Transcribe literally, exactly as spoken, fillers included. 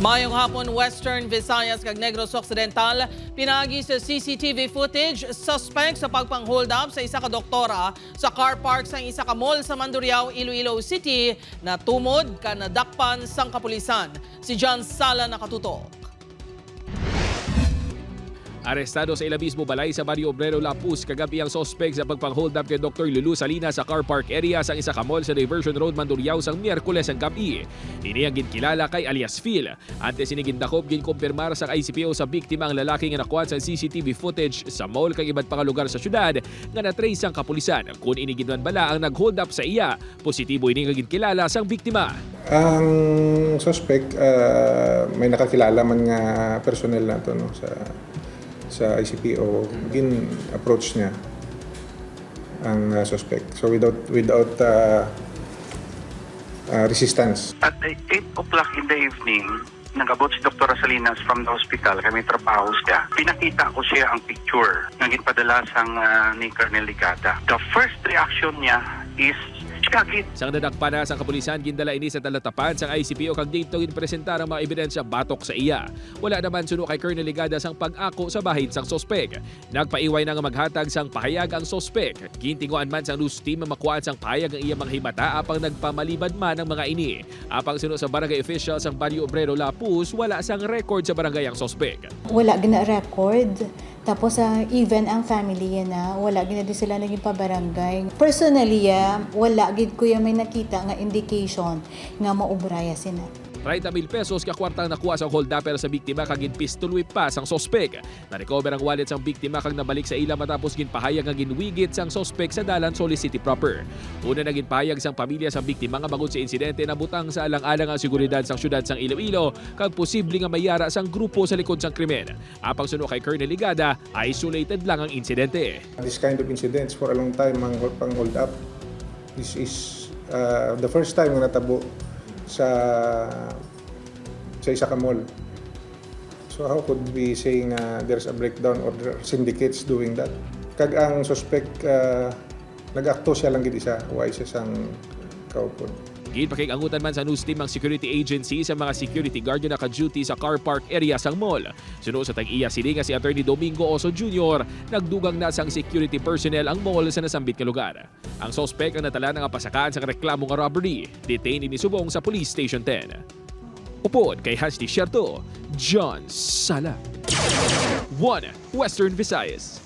Mayong hapon, Western Visayas kag Negros Occidental. Pinaagi sa C C T V footage, suspect sa pagpang-hold up sa isa ka doktora sa car park sang isa ka mall sa Mandurriao, Iloilo City, natumod ka nadakpan sang kapulisan. Si John Sala nakatutok. Arestado sa ila mismo balay sa Barrio Obrero, Lapuz, kagabi ang suspect sa pagpang-hold up kay Doktor Lulu Salinas sa car park area sang isa ka mall sa Diversion Road, Mandurriao, sang Miyerkules ang gab-i. Ini ang ginkilala kay alias Phil. Antes ini gindakop, ginkumpirmar sang I C P O sa biktima ang lalaki nga nakuha sa C C T V footage sa mall kag iban pa nga lugar sa syudad nga na-trace sang kapulisan, kun ini gid man bala ang nag-hold up sa iya. Positibo ini nga ginkilala sang biktima. Ang suspect, ah, may nakakilala man nga personnel nato, no, sa, sa I C P O, gin-approach niya ang, ah, suspect. So, without, without, ah, ah, resistance. At eight o'clock in the evening, nag-abot si Doktora Salinas from the hospital, kay may trabaho siya. Pinakita ko siya ang picture nga ginpadala sang, ah, ni Colonel Ligada. The first reaction niya is siya gid. Sang nadakpan na sang kapulisan, gindala ini sa talatapan sang I C P O kag didto ginpresentar ang mga ebidensya batok sa iya. Wala naman, suno kay Colonel Ligada, sang pag-ako sa bahin sang suspek. Nagpaiway na nga maghatag sang pahayag ang suspek. Gintinguan man sang news team nga makuhaan sang pahayag ang iya mga himata, apang nagpamalibad man ang mga ini. Apang suno sa barangay official sang Barrio Obrero, Lapuz, wala sang record sa barangay ang suspek. Wala gina-record. Tapos, ah, even ang family yan, ah, wala gid na din sila naging pabarangay. Personally, ah, wala gid ko yan may nakita nga indication nga maubra ya sina. Treinta mil pesos ka kwarta ang nakuha sang holdupper sa biktima kag ginpistol whip pa sang suspek. Na-recover ang wallet sang biktima kag nabalik sa ila matapos ginpahayag nga ginwigit sang suspek sa dalan Solis City proper. Una na ginpahayag sang pamilya sang biktima nga bangod sa insidente nabutang sa alang-alang ang seguridad sang syudad sang Iloilo kag posible nga may yara sang grupo sa likod sang krimen. Apang suno kay Colonel Ligada, isolated lang ang insidente. This kind of incidents for a long time, ang pang-hold up, this is, uh, the first time nga natabo sa, sa isa ka mall. So how could we say nga there's a breakdown or there are syndicates doing that? Kag ang suspect, uh, nag-akto siya lang gid isa, wa siya sang kaupod. Ginpakig-angutan man sa news team ang security agency sa mga security guard nga naka-duty sa car park area sang mall. Suno sa tag-iya sini nga si Attorney Domingo Oso Junior, nagdugang na sang security personnel ang mall sa nasambit nga lugar. Ang suspek ang natala na nga pasakaan sang reklamo nga robbery. Detained ini subong sa Police Station ten. Upod kay Hasty Sierto, John Sala. One Western Visayas.